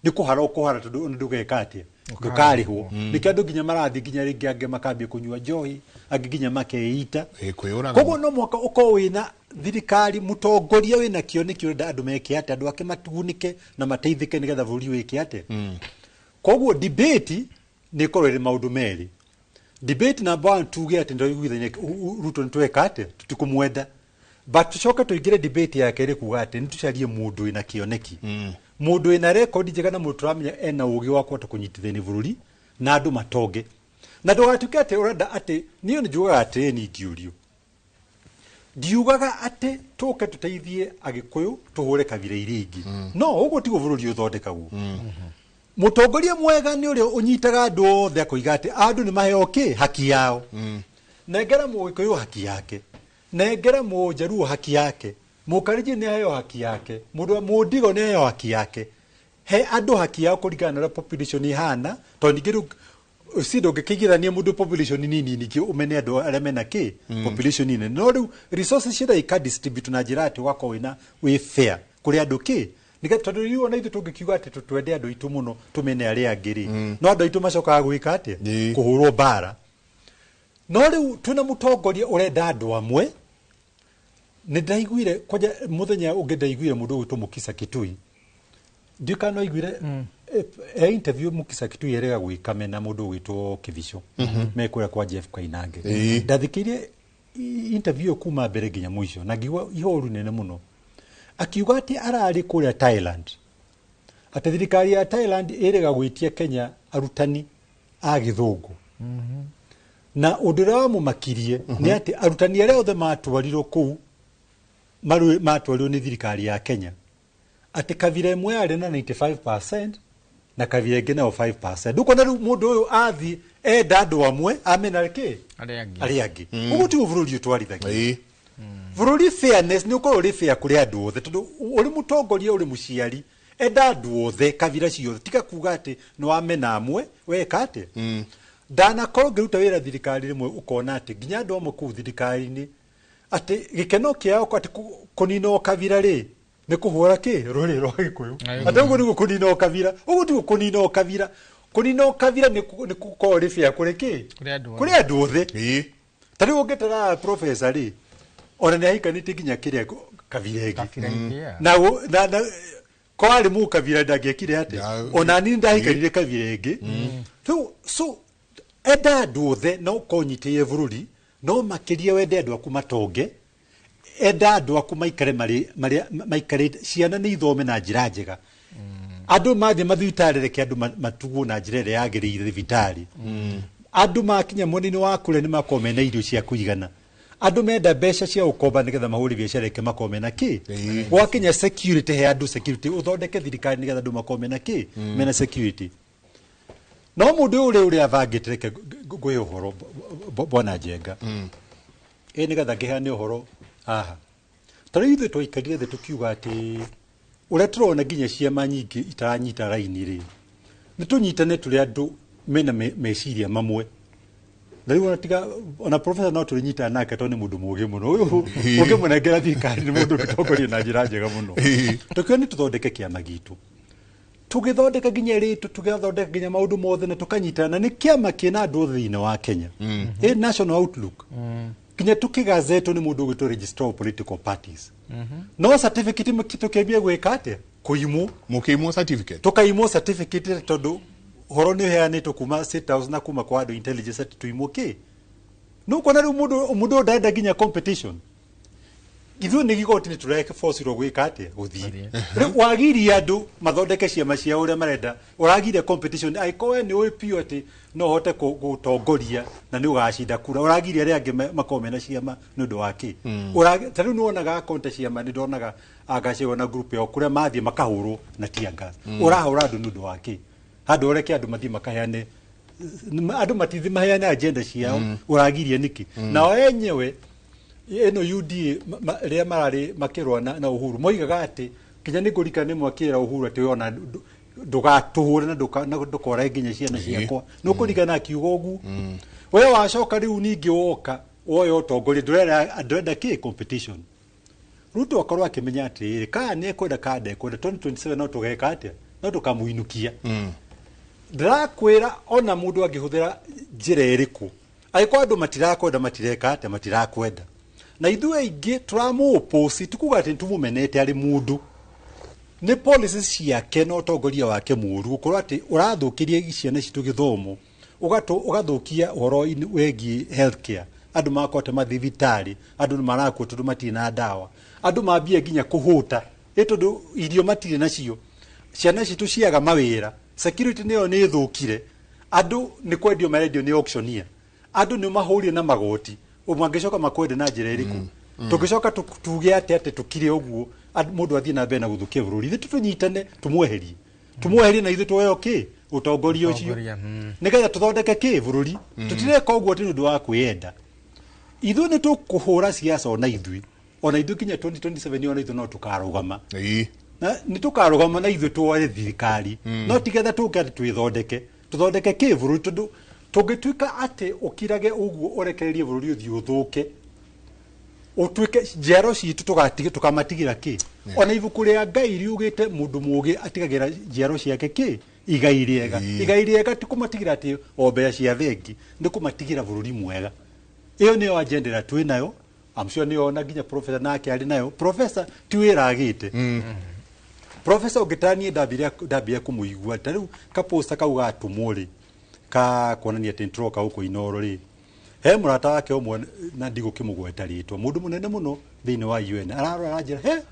Nĩ kũhara ũkũhara, tondũ ona ndũgeka atĩa, ndũkarĩhwo. Nĩkĩo andũ nginya marathiĩ nginya rĩngĩ, angĩ makambia kũnyua njohi, angĩ nginya makeita. Kwĩyũraga. Koguo no mũhaka ũkorwo wĩna thirikari, mũtongoria wĩna kĩoneki, ũrenda andũ meke atĩa, andũ ake matugunĩke na mateithĩke, nĩgetha bũrũri wĩke atĩa. Koguo debate nĩ ĩkorwo ĩrĩ maũndũ merĩ. Debate number one, tuge atĩ nĩtwaiguithania Ruto nĩ tweka atĩa, tũtikũmwenda, but tũcoke tũingĩre debate ya kerĩ kuga atĩ nĩ tũcarie mũndũ wĩna kĩoneki, mũndũ wĩna rekondi njega, na mũndũ tũramenya ena ũgĩ wa kũhota kũnyitithania bũrũri na andũ matonge, na ndũgatuĩke atĩ ũrenda atĩ niĩ nĩ njugaga atĩrĩ, ningĩũrio ndiugaga atĩ tũke tũteithie Agĩkũyũ tũhũre kabira iria ingĩ. No ũguo tiguo bũrũri ũthondekagwo. Mũtongoria mwega nĩ ũrĩa ũnyitaga andũ othe, akoiga atĩ andũ nĩ maheo kĩ haki yao. Nengera Mũgĩkũyũ haki yake, nengera Mũjaruo haki yake, Mũkalenjin nĩ aheo haki yake, mũndũ wa Mũndigo nĩ aheo haki yake. He andũ haki yao kũringana na ũrĩa population ihana, tondũ ningĩ rĩu si ndũngĩkĩigithania mũndũ population nini ningĩ ũmene andũ arĩa mena kĩ population nene. No rĩu resources cienda ika distribute na njĩra atĩ ũgakorwo wĩna wĩ fair kũrĩ andũ kĩ nĩgetha, tondũ rĩu ona ithuĩ tũngĩkiuga atĩ tũtwende andũ aitũ mũno, tũmene arĩa angĩ rĩ, no andũ aitũ macokaga gwĩka atĩa? Kũhũrwo mbara. No rĩu twĩna mũtongoria ũrenda andũ amwe. Nĩ ndaiguire kwanja mũthenya ũngĩ, ndaiguire mũndũ ũgwĩtwo Mukisa Kitui, ndiũ kana no aiguire e interview. Mukisa Kitui erega gwĩka mena mũndũ ũgwĩtwo Kithico me kũrĩa kwa Jeff Koinange. Ndathikĩirie interview ĩyo kuma mbere nginya mũico na ngĩigua ihoru nene mũno. Akiuga atĩ ararĩ kũrĩa Thailand, atĩ thirikari ya Thailand ĩrega gwĩtia Kenya arutani a gĩthũngũ, na ũndũ ũrĩa wamũmakirie nĩ atĩ arutani arĩa othe matwarirwo kũu matwarirwo nĩ thirikari ya Kenya, atĩ kabira ĩmwe yarĩ na 95% na kabira ĩngĩ nayo 5%. Ndũkuona rĩu mũndũ ũyũ athiĩ enda andũ amwe, amena kĩ? Arĩa angĩ. Arĩa angĩ. Ũguo tiguo bũrũri ũtwarithagia. Bũrũri fairness nĩ ũkorwo ũrĩ fair kũrĩ andũ othe, tondũ ũrĩ mũtongoria, ũrĩ mũciari, enda andũ othe, kabira ciothe. Tiga kuga atĩ nĩ wamena amwe weka atĩ. Ndanakorwo ngĩruta wĩra thirikari, rĩmwe ũkona atĩ nginya andũ amwe kũu thirikari-inĩ atĩ gĩkeno kĩao atĩ kũnina ũkabira rĩ nĩ kũhũra kĩ rũrĩrĩ rwa Gĩkũyũ. Atĩ ũguo nĩguo kũnina ũkabira? Ũguo tiguo kũnina ũkabira. Kũnina ũkabira nĩ gũkorwo rĩ fair kũrĩ kĩ? Kũrĩ andũ othe. Kũrĩ andũ othe. Ta rĩu ũngĩtara professor rĩ, ona nĩ ahikanĩtie nginya kĩrĩa kabira ĩngĩ. Kabira ingĩ, yeah. Na ko arĩ mũkabira ndangĩekire atĩa? Ona niĩ ndahikanire kabira ĩngĩ. So enda andũ othe na ũkorwo ũnyitĩrĩire bũrũri, no makĩria wende andũ aku matonge, enda andũ aku maikare marĩ marĩ maikarĩte, ciana nĩ ithome na njĩra njega, andũ mathiĩ mathibitarĩ, reke andũ matugwo na njĩra ĩrĩa yagĩrĩire thibitarĩ, andũ makinya mwena-inĩ wa kũrĩa nĩ makorwo mena irio cia kũigana, andũ menda mbeca cia gũkomba nĩgetha mahũre biacara ĩke makorwo mena kĩ. Gwakinya security, he andũ security, ũthondeke thirikari nĩgetha andũ makorwo mena kĩ, mena security. No mũndũ ũyũ ũrĩa abangĩte, reke ngwĩhe ũhoro, bwana Njenga, ĩ nĩgetha ngĩheane ũhoro haha. Ta rĩu ithuĩ twaikarire thĩ tũkiuga atĩ ũrĩa tũrona nginya ciama nyingĩ itaranyita raini rĩ, nĩ tũnyitane tũrĩ andũ mena meciria mamwe. Na rĩu ona tiga ona professor no tũrĩnyitana nake, tondũ nĩ mũndũ mũũgĩ mũno ũyũ. Ũngĩmũnengera thirikari, nĩ mũndũ ũngĩtongoria na njĩra njega mũno. Tũkiuga nĩ tũthondeke kĩama gitũ, tũgĩthondeka nginya rĩtũ, tũgĩthondeka nginya maũndũ mothe na tũkanyitana, na nĩ kĩama kĩna andũ othe thĩinĩ wa Kenya, ĩ national outlook, nginya tũkĩgazetwo nĩ mũndũ ũgwĩtwo Registrar of Political Parties. No certificate tũkĩambia gwĩka atĩa? Kũimwo. Mũkĩimwo certificate? Tũkaimwo certificate, tondũ ũhoro nĩ ũheanĩtwo kuma State House na kuma kwa andũ intelligence atĩ tũimwo kĩ. Nĩ ũkuona rĩu mũndũ ũyũ ndarenda nginya competition. Ithuĩ nĩ igoti nĩ tũrebocirwo gwĩka atĩa? Gũthiĩ. Rĩu wagiria andũ mathondeke ciama ciao ũrĩa marenda, ũragiria competition. Angĩkorwo we nĩ ũĩ biũ atĩ no ũhote gũtongoria na nĩ ũgacinda kura, ũragiria arĩa angĩ makorwo mena ciama nĩ ũndũ wa kĩ? Ta rĩu nĩ wonaga konta ciama, nĩ ndonaga Gachagua na group yao kũrĩa mathiĩ makahũrwo na tear gas. Ũrahũra andũ nĩ ũndũ wa kĩ? Handũ ũreke andũ mathiĩ makaheane, andũ matithi maheane agenda ciao, ũragiria nĩkĩ? Nao enyewe ĩno UDA rĩrĩa mararĩ makĩrũa na Uhuru moigaga atĩ nginya nĩ ngũrikana nĩ mwakĩra Uhuru atĩ we ona ndũgatũhũre na ndũkorae nginya ciana ciakwa. Nĩ ũkũringana akiuga ũguo. We wacoka rĩu ningĩ woka woya ũtongoria, ndũrenda kĩ competition. Ruto akorwo akĩmenya atĩrĩrĩ, kana nĩ ekwenda kana ndekwenda, 2027 no tũgeka atĩa? No tũkamũinũkia. Ndĩrakwĩra ona mũndũ angĩhũthĩra njĩra ĩrĩkũ, angĩkorwo andũ matirakwenda, matireka atĩa, matirakwenda. Na ithuĩ aingĩ tũramũoppose, ti kuga atĩ nĩtũmũmenete arĩ mũndũ, nĩ policies ciake na ũtongoria wake mũru, gũkorwo atĩ ũrathũkĩria ciana citũ gĩthomo, ũgathũkia ũhoro wĩgiĩ healthcare, andũ makote mathibitarĩ, andũ nĩ marakua tondũ matirĩ na ndawa, andũ mambia nginya kũhũta ĩ tondũ irio matirĩ nacio, ciana citũ ciaga mawĩra, security nĩyo nĩ ĩthũkire, andũ nĩ kwendio marendio nĩ auctioneer, andũ nĩ mahũrire na magoti, mangĩcoka makwende na njĩra ĩrĩkũ? Tũngĩcoka tuge atĩ tũkire ũguo, mũndũ athiĩ na mbere na gũthũkia bũrũri? Ithuĩ tũnyitane, tũmweherie, tũmweherie, na ithuĩ tuoyo kĩ ũtongoria ũcio, Ũtongoria, nĩgetha tũthondeke kĩ bũrũri. Tũtireka ũguo atĩ nĩ ũndũ wa kwĩyenda. Ithuĩ nĩ tũkũhũra siasa ona ithuĩ, nginya 2027 ona ithuĩ no tũkarũgama. Na nĩ tũkarũgama na ithuĩ tuoe thirikari, no tigetha tũke atĩ twĩthondeke, tũthondeke kĩ bũrũri, tondũ tũngĩtuĩka atĩ ũkirage ũguo, ũrekererie bũrũri ũthiĩ ũthũke, ũtuĩke njiaro citũ tũkamatigĩra kĩ? Ona ibuku rĩa Ngai riugĩte mũndũ mũũgĩ atigagĩra njiaro ciake kĩ? Igai rĩega. Igai rĩega ti kũmatigĩra atĩ o mbeca cia bengi, nĩ kũmatigĩra bũrũri mwega. Ĩyo nĩyo agenda ĩrĩa twĩ nayo. I'm sure nĩyo ona nginya professor nake arĩ nayo. Professor ti wĩra agĩte. Professor ũngĩtaniĩ ndambire kũmũigua ta rĩu kaposta kau gatũmwo rĩ, ka kuonania atĩ nĩtũroka gũkũ Inoro rĩ, he mũrata wake ũmwe, na ndigũkĩmũgweta rĩtwa, mũndũ mũnene mũno thĩinĩ wa UN, ararora aranjĩra, he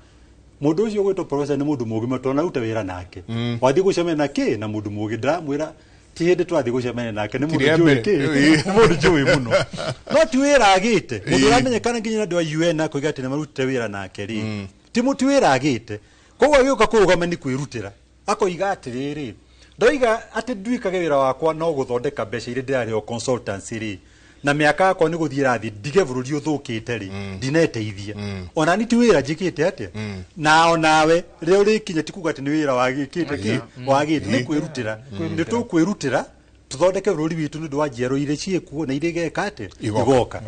mũndũ ũcio ũgwĩtwo professor nĩ mũndũ mũgima, tondũ aruta wĩra nake. Wathiĩ gũcemania na kĩ na mũndũ mũgĩ, ndĩramwĩra ti hĩndĩ twathiĩ gũcemania nake, nĩ mũndũ Ti rĩa njũĩ mbere. kĩ, nĩ mũndũ njũĩ mũno, no ti wĩra agĩte. Mũndũ ũramenyekana nginya nĩ andũ a UN akoiga atĩ nĩ marutĩte wĩra nake rĩ, ti wĩra agĩte. Koguo agĩũka kũrũgama nĩ kwĩrutĩra, akoiga atĩrĩrĩ, ndoiga atĩ nduĩkage wĩra wakwa no gũthondeka mbeca iria ndĩrarĩhwo consultancy rĩ, na mĩaka yakwa nĩ gũthiĩ ĩrathiĩ, ndige bũrũri ũthũkĩte rĩ, ndineteithia. Ona ni ti wĩra njĩkĩte atĩa, na onawe rĩrĩa ũrĩkinya ti kuga atĩ nĩ wĩra wagĩkĩte kĩ wagĩte, nĩ kwĩrutĩra. Nĩ tũkwĩrutĩra tũthondeke bũrũri witũ nĩ ũndũ wa njiaro iria ciĩkuo na iria igeka atĩa? Igoka. Igoka.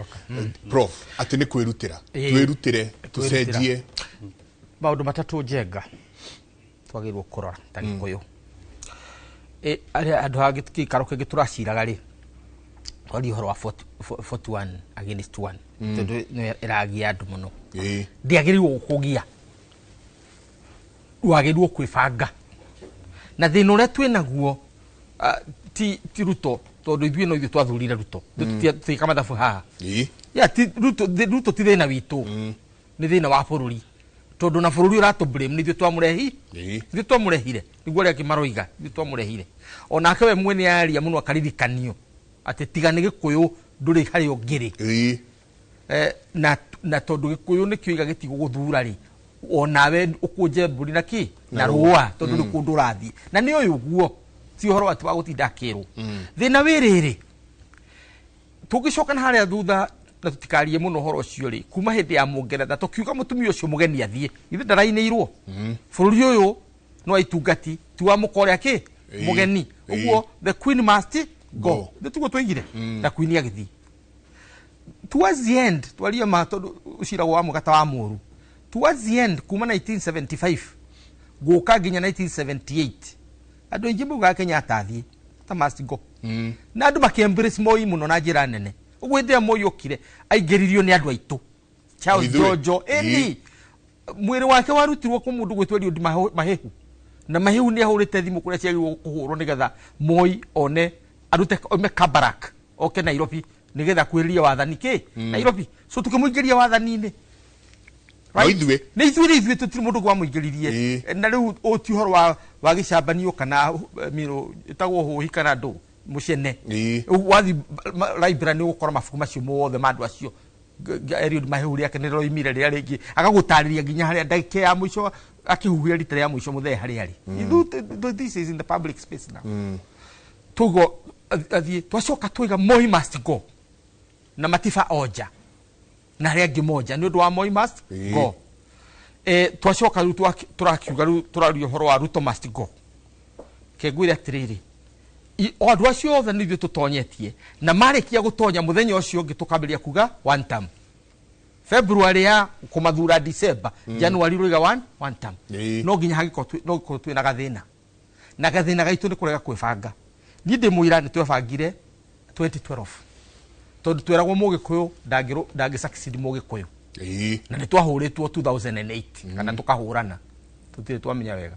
Prof, atĩ nĩ kwĩrutĩra, twĩrutĩre tũcenjie. Maũndũ matatũ njenga twagĩrĩirwo kũrora ta Gĩkũyũ. Arĩa andũ a gĩikaro kĩngĩ tũraciraga rĩ, twaria ũhoro wa 41 against 1, tondũ nĩyo ĩragia andũ mũno. Ndĩagĩrĩirwo gũkũgia, wagĩrĩirwo kwĩbanga. Na thĩna ũrĩa twĩ naguo, ti Ruto, tondũ ithuĩ no ithuĩ twathurire Ruto. Tũtiĩka mathabu haha. Ya ti Ruto, Ruto ti thĩna witũ, nĩ thĩna wa bũrũri, tondũ na bũrũri ũratũ blame nĩ ithuĩ twamũrehi. Ithuĩ twamũrehire, nĩguo arĩa angĩ maroiga ithuĩ twamũrehire. Onake we mwene aria mũno akaririkanio atĩ tiga nĩ Gĩkũyũ ndũrĩ harĩa ũngĩrĩ. Na tondũ Gĩkũyũ nĩkĩo iga gĩtigũgũthura rĩ, onawe ũkũnje mbũri na kĩ na rũa, tondũ nĩ kũndũ ũrathiĩ na nĩ ũyũ ũguo, ti ũhoro atĩ wa gũtinda akĩrwo. Thĩna wĩ rĩrĩ, tũngĩcoka na harĩa thutha na tũtikarie mũno ũhoro ũcio rĩ, kuma hĩndĩ ya Mũngeretha tũkiuga mũtumia ũcio mũgeni athiĩ, ithuĩ ndarainĩirwo bũrũri ũyũ no aitungati ti wa mũka ũrĩa kĩ mũgeni. Ũguo the queen must go. Go. Nĩ tiguo twoigire na queen agĩthiĩ. Towards the end, twarie ma, tondũ ũciragwo wa mũgata wa mũru, towards the end, kuma 1975 gũka nginya 1978, andũ aingĩ maugaga Kenyatta athiĩ, ta must go, na andũ makĩ embrace Moi mũno na njĩra nene. Ũguo hĩndĩ ĩrĩa Moi okire, aingĩririo nĩ andũ aitũ, Charles Ithuĩ. Jojo ĩni mwĩrĩ wake warutirwo kũ mũndũ gwĩtwo Eliud Mahehu, na Mahehu nĩ ahũrĩte thimũ kũrĩa ciagĩrĩirwo kũhũrwo nĩgetha Moi one arute oime Kabarak oke Nairobi nĩgetha kuhĩrĩria wathani kĩ Nairobi. So tukĩmũingĩria wathani-inĩ. No ithuĩ. Nĩ ithuĩ, tũtirĩ mũndũ ũngĩ wamũingĩririe. Na rĩu ũyũ ti ũhoro wa gĩcambanio kana ĩtagwo hũhi kana ndũ mũcene. Wathiĩ library nĩ ũgũkora mabuku macio mothe ma andũ acio. Eliud Mahehu rĩake nĩ rĩroimire rĩrĩa rĩngĩ agagũtarĩria nginya harĩa ndagĩka ya mũico akĩhuhia rita rĩa mũico mũthee harĩa arĩ. This is in the public space now. Tugo athiĩ, twacoka twiga Moi must go na Matiba onja na arĩa angĩ monja nĩ ũndũ wa Moi must go. Twacoka rĩu tũrakiuga rĩu tũraria ũhoro wa Ruto must go. Kengwĩre atĩrĩrĩ, o andũ acio othe nĩ ithuĩ tũtonyetie, na marĩkia gũtonya mũthenya ũcio ũngĩ tũkambĩrĩria kuga one term. February ya kũmathura, December, January rũiga one term. No nginya hangĩkorwo no gĩkorwo twĩna gathĩna. Na gathĩna gaitũ nĩ kũrega kwĩbanga. Niĩ ndĩ mũira nĩ twebangire 2012 tondũ tweragwo Mũgĩkũyũ ndangĩ succeed Mũgĩkũyũ. Na nĩ twahũrĩtwo 2008 kana tũkahũrana, tũtirĩ twamenya wega.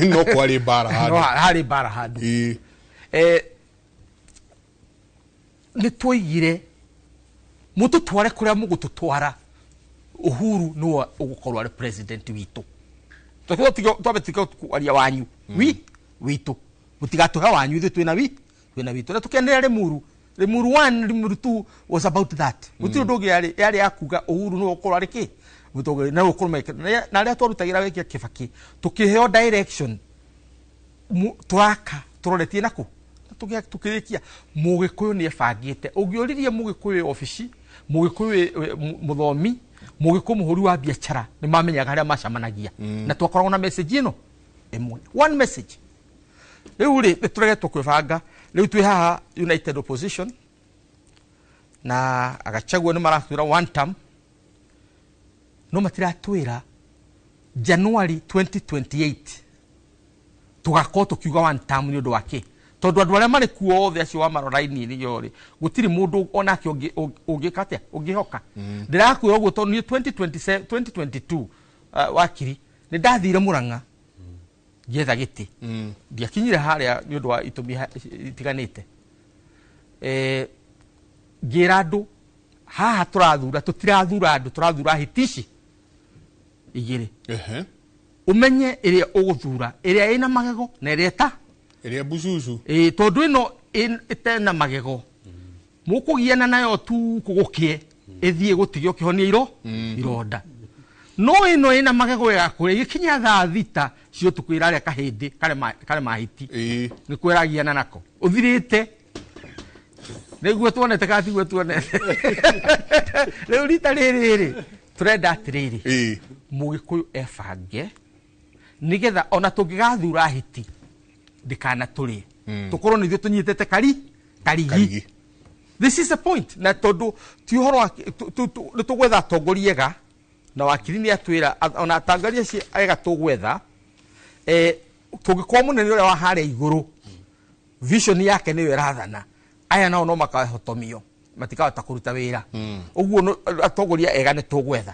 No kwarĩ mbara no handũ. Harĩ mbara handũ. Nĩ twoigire mũtũtware kũrĩa mũgũtũtwara, Uhuru nĩwe ũgũkorwo arĩ president witũ. Twambe tige kwaria wanyu wi witũ, mũtigatũhe wanyu, ithuĩ twĩna wi twĩna witũ. Na tũkenera Limuru, Limuru 1, Limuru 2 was about that. Gũtirĩ ũndũ ũngĩ, yarĩ ya kuga Uhuru nĩwe ũgũkorwo arĩ kĩ mũtongoria na ũgũkorwo na arĩa twarutagĩra wĩkia Kibaki tũkĩheo direction tũraka tũroretie nakũ tukĩrĩkia. Mũgĩkũyũ nĩ ebangĩte. Ũngĩũririe Mũgĩkũyũ wĩ obici, Mũgĩkũyũ mũthomi, Mũgĩkũyũ mũhũri wa biacara, nĩ mamenyaga harĩa macemanagia na twakoragwo na message ĩno ĩmwe, one message. Rĩu rĩ, nĩ tũregetwo kwĩbanga. Rĩu twĩ haha united opposition na Agachagua nĩ maratwĩra one term, no matiratwĩra January 2028 tugakorwo tukiuga one term nĩ ũndũ wa kĩ? Tondũ andũ arĩa marĩ kuo othe acio wa marora raini yo rĩ, gũtirĩ mũndũ onake ũngĩka atĩa ũngĩhoka. Ndĩrakwĩra ũguo tondũ niĩ 2027 2022, wakiri, nĩ ndathire Mũrang'a ngĩetha gĩtĩ. Ndiakinyire harĩa nĩ ũndũ wa itũmi itiganĩte. Ngĩra andũ haha tũrathura, tũtirathura andũ, tũrathura hiti ici igĩrĩ. Ũmenye ĩrĩa ũgũthura, ĩrĩa ĩna magego na ĩrĩa ĩta Ĩrĩa mbucucu. Ĩ, tondũ ĩno ĩtena magego mũkũgiana nayo tu gũkĩe ĩthiĩ gũtige ũkĩhonia ironda, no ĩno ĩna magego ĩgakũrĩa ĩgĩkinya thaa 6 cia ũtukũ ĩrarĩa kahĩndĩ karĩ mahiti. Nĩ kwĩragiana nako ũthirĩte nĩguo tuonete kana tiguo tuonete. Rĩu rita rĩrĩ rĩ, tũrenda atĩrĩrĩ, Mũgĩkũyũ ebange nĩgetha ona tũngĩgathura hiti ndĩkanatũrĩe, tũkorwo nĩ ithuĩ tũnyitĩte kari karigi. Karigi. This is the point. Na tondũ ti ũhoro wa nĩ tũgwetha atongoria ega, na wakiri nĩ atwĩra ona atongoria acio ega tũgwetha, tũngĩkorwo mũnene ũrĩa wa harĩa igũrũ vision yake nĩyo ĩrathana, aya nao no makahotomio, matikahota kũruta wĩra. Ũguo atongoria ega nĩ tũgwetha,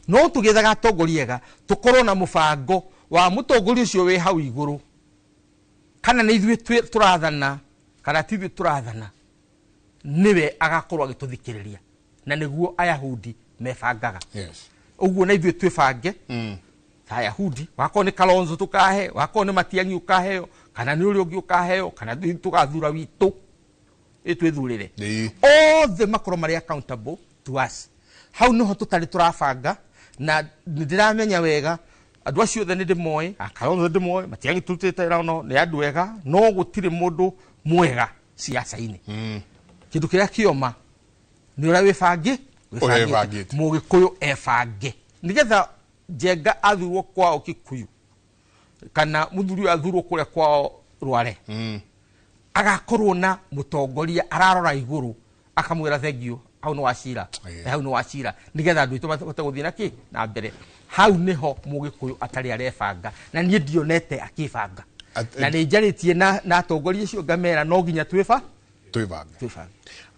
no tũgĩethaga atongoria ega tũkorwo na mũbango wa mũtongoria ũcio wĩ hau igũrũ, kana nĩ ithuĩ tũrathana kana ti ithuĩ tũrathana, nĩwe agakorwo agĩtũthikĩrĩria, na nĩguo Ayahudi mebangaga. Ũguo na ithuĩ twĩbange ta Ayahudi. Wakorwo nĩ Kalonzo tũkahe, wakorwo nĩ Matiang'i ũkaheo, kana nĩ ũrĩa ũngĩ ũkaheo, kana ithuĩ tũgathura witũ ĩ twĩthurĩre, othe makorwo marĩ accountable to us. Hau niho tũtarĩ tũrabanga, na nĩ ndĩramenya wega andũ acio othe nĩ ndĩmoĩ. Akalonzo ndĩmoĩ, Matiang'i tũrutĩte wĩra no nĩ andũ ega, no gũtirĩ mũndũ mwega ciaca-inĩ. Kĩndũ kĩrĩa kĩoma nĩ ũrĩa wĩbangi. Ũrĩa wĩbangĩte. Mũgĩkũyũ ebange nĩgetha Njenga athurwo kwao Kikuyu kana mũthuri ũyũ athurwo kũrĩa kwao Rware, agakorwo na mũtongoria ararora igũrũ akamwĩra thengio, hau nĩ wacira. Hau nĩ wacira, nĩgetha andũ aitũ mahote gũthiĩ na kĩ na mbere. Hau nĩho Mũgĩkũyũ atarĩ arebanga, na niĩ ndionete akĩbanga. Na nĩ njarĩtie na atongoria acio ngamera no nginya twĩba Twĩbange. Twĩbange.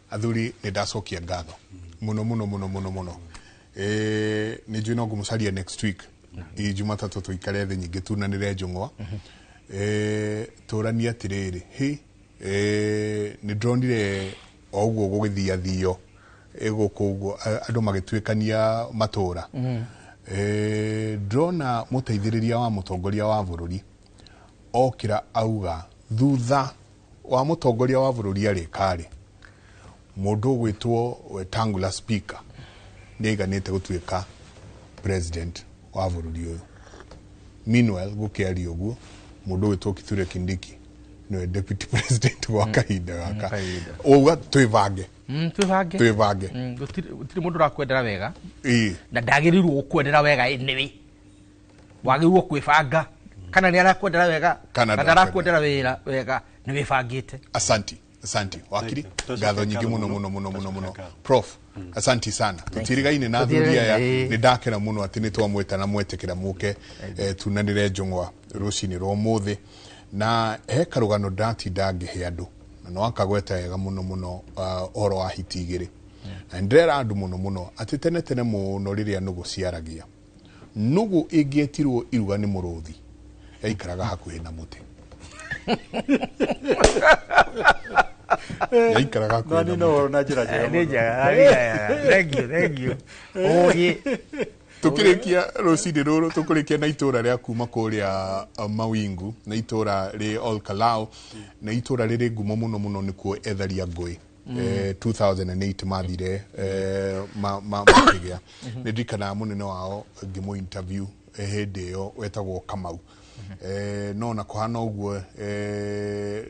Athuri, nĩ ndacokia ngatho mũno mũno mũno mũno mũno. Nĩ njũĩ no ngũmũcaria next week i Jumatatũ, tũikare thĩ nyingĩ tunanĩre njũng'wa. Tũranie atĩrĩrĩ, hĩ, nĩ ndronire o ũguo gũgĩthiathio gũkũ ũguo andũ magĩtuĩkania matũra. Ndĩrona mũteithĩrĩria wa mũtongoria wa bũrũri okĩra auga thutha wa mũtongoria wa bũrũri arĩkarĩ mũndũ ũgwĩtwo Wetangula speaker nĩ aiganĩte gũtuĩka president wa bũrũri ũyũ. Meanwhile, gũkĩaria ũguo, mũndũ ũgwĩtwo Kithure Kindiki nĩwe deputy president gwa kahinda gaka. Kahinda. Ũguo twĩbange. Twĩbange. Twĩbange. Gũtirĩ mũndũ ũrakwendera wega na ndagĩrĩirwo gũkwendera wega anyway. Wagĩrĩirwo kwĩbanga kana nĩ arakwendera wega kana kana arakwendera wĩra wega, nĩ wĩbangĩte. Asanti, asanti wakiri. Thank you. Ngatho nyingĩ mũno mũno mũno mũno mũno. Prof, asanti sana. Tũtirigaine na athuri aya. Tũtirigaine. Nĩ ndakena mũno atĩ nĩ twamwĩta na mwetĩkĩra mũke tunanĩre njũng'wa rũcinĩ rwa ũmũthĩ. Na he karũgano ndatinda ngĩhe andũ na no akagweta wega mũno mũno ũhoro wa hiti igĩrĩ. Na ndĩrera andũ mũno mũno atĩ tene tene mũno rĩrĩa nũgũ ciaragia, nũgũ ĩngĩetirwo iruga nĩ mũrũthi yaikaraga hakuhĩ na mũtĩ. Yaikaraga hakuhĩ na mũtĩ. Na njĩra njega. Nĩ njega. Thank you, thank you. Ũgĩ. Tukirikia rucini ruru tukurikia na itura ria kuma kuria Mawingu na itura ri Olkalau na itura riri ngumo muno muno nikuo etharia ngui 2008 mathire makigia ni ndirikanaga munene wao ngimu interview hindi iyo wetagwo Kamau. No na kuhana uguo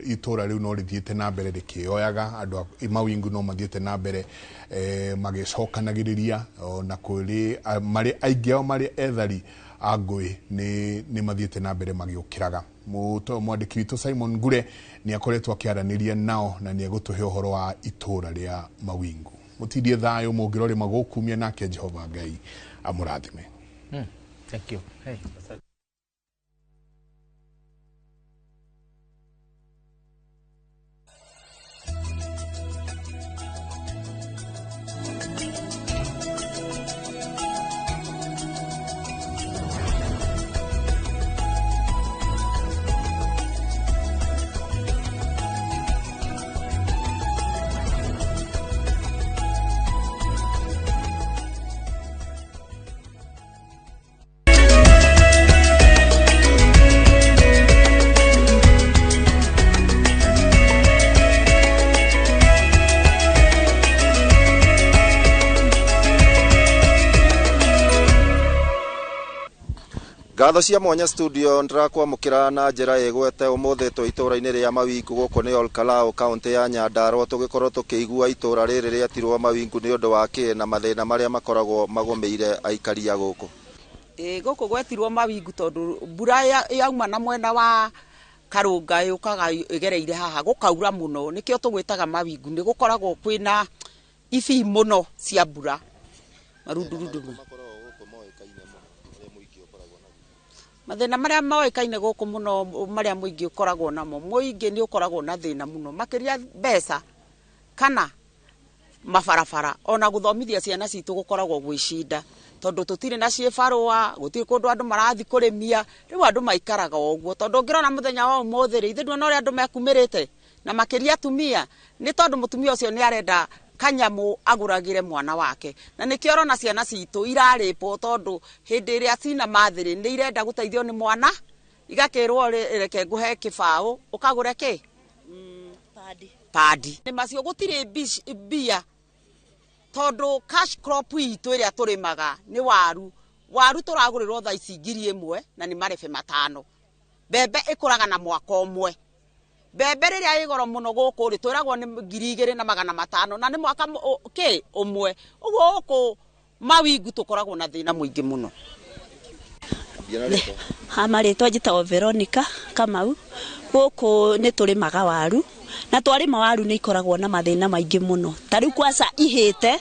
itura riu no rithiite na mbere rikioyaga andu Mawingu no mathiite na mbere magicokanagiriria na kuri mari aingi ao mari ethari a ngui ni mathiite na mbere magiukiraga. Mwandiki witu Simon Ngure ni akoretwo akiaraniria nao na ni egutuhe uhoro wa itura ria Mawingu. Mutindie thayo mungirore magukumia nake Jehova Ngai amurathime. Thank you. Hey. Ngatho cia mwanya studio ndirakwamukira na njira igwete umuthi twi itura-ini ria Mawingu guku ni Olkalau kaunti ya Nyandarua tugikorwo tukiigua itura riri rietirwo Mawingu ni undu wa ki na mathina maria makoragwo magumiire aikari a guku. Guku gwetirwo Mawingu tondu mbura yauma na mwena wa Karunga yukaga igereire haha gukaura muno nikio tugwitaga Mawingu ni gukoragwo kwina ibi muno cia mbura marundurundu. Mathina maria moĩkaine gũkũ mũno maria mũingĩ ũkoragwo namo mũingĩ nĩ ũkoragwo na thĩna mũno makĩria mbeca kana mabarabara ona gũthomithia ciana citũ gũkoragwo gwĩcinda tondũ tũtirĩ na ciĩbarũa gũtirĩ kũndũ andũ marathi kũrĩmia rĩu andũ maikaraga ũguo tondũ ũngĩrora mũthenya wa ũmũthĩ rĩ ithuĩ nduona ũrĩa andũ mekumĩrĩte na makĩria atumia nĩ tondũ mũtumia ũcio nĩ arenda kanyamu aguragire mwana wake na nikio rona ciana citu irarĩpwo tondu hindi iria cina mathiri ni irenda guteithio ni mwana igakirwo reke nguhe kibao ukagure ki padi padi ni macio gutiri mbia tondu cash crop itu iria turimaga ni waru waru turagurirwo thaa ici 1000 na ni marebe 5 mbembe ikuraga na mwaka umwe mbembe rĩrĩa ĩ goro mũno gũkũ rĩ twĩragwo nĩ 2500 na nĩ mwaka kĩ ũmwe ũguo gũkũ Mawingu tũkoragwo na thĩna mũingĩ mũno. Ha marĩtwa njĩtagwo Veronica Kamau. Gũkũ nĩ tũrĩmaga waru na twarĩma waru nĩ ikoragwo na mathĩna maingĩ mũno ta rĩu kwaca ihĩte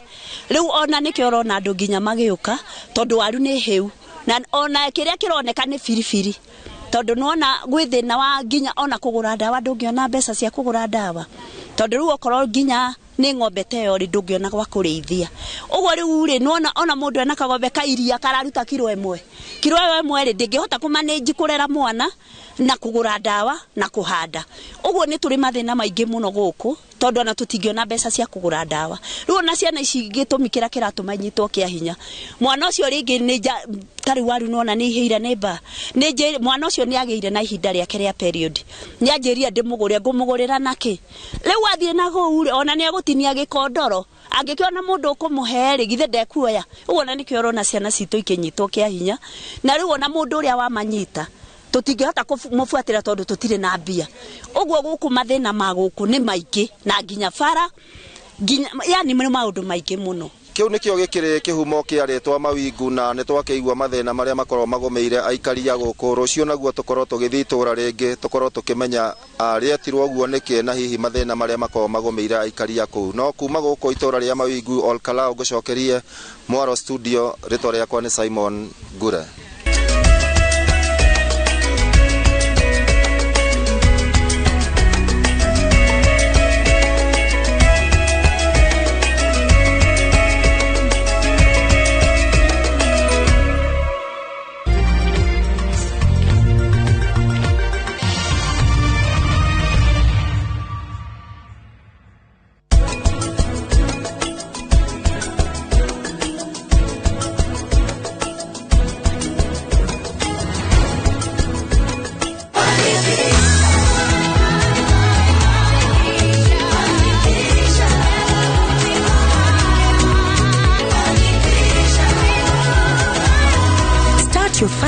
rĩu ona nĩkĩo ũrona andũ nginya magĩũka tondũ waru nĩ hĩu na ona kĩrĩa kĩroneka nĩ biribiri tondu nona gwi thina wa nginya ona kugura ndawa ndungiona mbeca cia kugura ndawa tondu riu okorwo nginya ni ng'ombe ta ĩyo ri ndungiona gwa kurĩithia ũguo riu ri nona ona mundu ena kagombe ka iria kararuta kiro ĩmwe kiro ĩmwe ri ndingihota kũmanage kũrera mwana na kugura ndawa na kuhanda ũguo nĩ tũrĩ mathĩna maingĩ mũno gũkũ tondu ona tũtingĩona mbeca cia kũgũra ndawa rĩu ona ciana ici gĩtũmi kĩrĩa kĩratũma inyitwo kĩa hinya mwana ũcio rĩngĩ nĩ tarĩ waru nona nĩ ihĩire nĩ mba nĩ mwana ũcio nĩ agĩire na ihinda rĩake rĩa period nĩ anjĩrire ndĩmũgũre ngũmũgũrĩra nakĩ rĩu athiĩ na kũu ona nĩ egũtinia gĩkondoro angĩkĩona mũndũ ũkũmũhe rĩ githĩ ndekuoya ũguo ona nĩkĩo ũrona ciana citũ ikĩnyitwo kĩa hinya na rĩu ona mũndũ ũrĩa wamanyita tutingihota kumubuatira tondu tutire na mbia uguo guku mathina ma guku ni maingi na nginya bara nginya yani ni maundu maingi muno. Kiu nikio gikiri kihumo kia ritwa Mawingu na ni twakiigua mathina maria makorwo magomeire aikari a guku rucio naguo tukorwo tugithii itura ringi tukorwo tukimenya rietirwo uguo niki na hihi mathina maria makorwo magomeire aikari a kuu no kuma guku itura ria Mawingu Olkalau ngucokerie Mwaro studio ritwa riakwa ni Simon Ngure.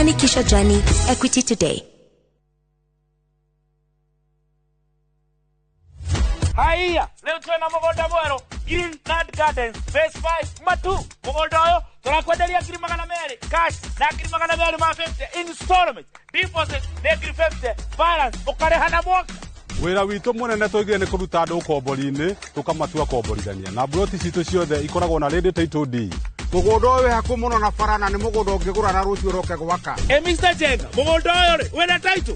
Fanikisha journey, Equity today. Haiya, leo twena mugunda mweru Green Land Gardens Phase 5 Matu. Mugunda uyu turakwenderia 200,000 cash na 250 installment deposit na 50 balance ukareha na mwaka. Wira witũ mũnene tũigire nĩ kũruta andũ ũkombori-inĩ tũkamatua komborithania na mburoti citũ ciothe ikoragwo na ready title deed. Mũgũnda ũyũ wĩ hakuhĩ mũno na bara na nĩ mũgũnda ũngĩgũra na rũciũ ũroke gwaka. Mr. Jenga, mũgũnda ũyũ rĩ wĩna title?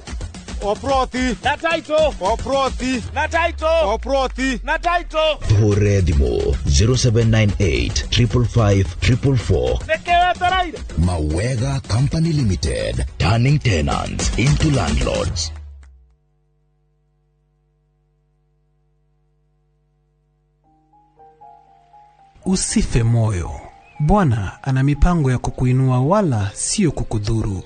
O ploti na title, o ploti na title, o ploti na title. Tuhũrĩre thimũ 0798 555 444. Nĩkĩ wetereire? Mawega Company Limited, turning tenants into landlords. Usife moyo. Bwana ana mipango ya kukuinua wala sio kukudhuru.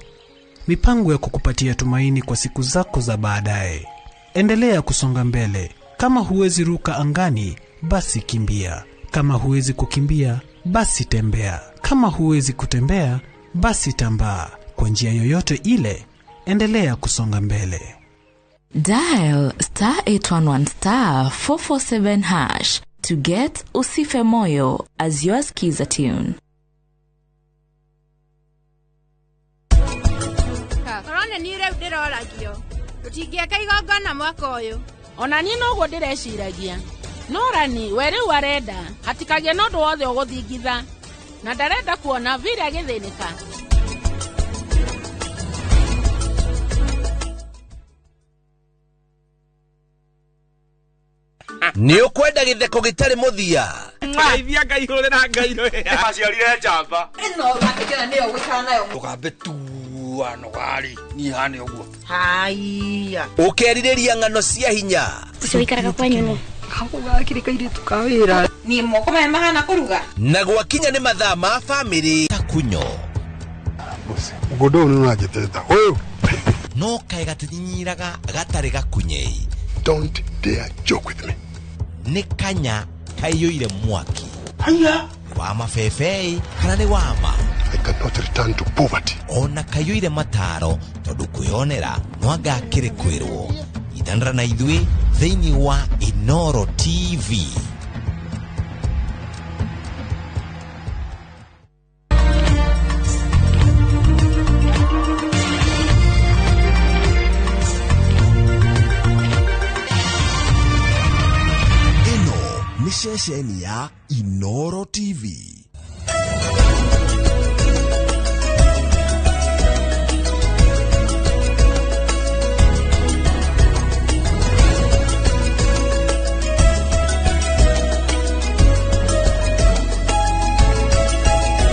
Mipango ya kukupatia tumaini kwa siku zako za baadaye. Endelea kusonga mbele. Kama huwezi ruka angani, basi kimbia. Kama huwezi kukimbia, basi tembea. Kama huwezi kutembea, basi tambaa. Kwa njia yoyote ile, endelea kusonga mbele. Dial star 811 star 447 hash to get Usife Moyo as your skiza tune. Korone ni rĩu ndĩroragio tũtingĩeka igongona mwaka ũyũ. Ona niĩ noguo ndĩreciragia. Norani we rĩu arenda hatikagĩe na ũndũ wothe ũgũthingitha na ndarenda kuona vile agĩthĩnĩka. Nĩ ũkwenda gĩtheko gĩtarĩ mũthia. Ngeithia Ngai hũrĩra Ngai rwĩra. Aciarire njamba. Ĩno wakĩkĩra nĩyo gũikara nayo. Tũgambe tua nogari niĩ hane ũguo. Haiya. Ũkerirĩria ng'ano cia hinya. Ũcio wĩikaraga kwanyu nũ? Hau gakĩrĩ kairĩtu ka wĩra. Niĩ moko maya mahana kũruga. Na gwakinya nĩ mathaa ma bamĩrĩ ta kunyo. Mũgũnda ũyũ nĩ ũranjĩtĩta. Ũyũ. No kaĩ gatinyinyiraga gatarĩ gakunyei. Don't dare joke with me. Nĩ kanya kaiyũire mwaki. Haya. Wa mabebei kana nĩ wama. I cannot return to poverty. Ona kaiyũire mataro tondũ kwĩyonera no anga akĩrĩ kwĩrwo. Ithanĩra na ithuĩ thĩinĩ wa Inoro TV. Ĩno nĩ ceceni ya Inoro TV.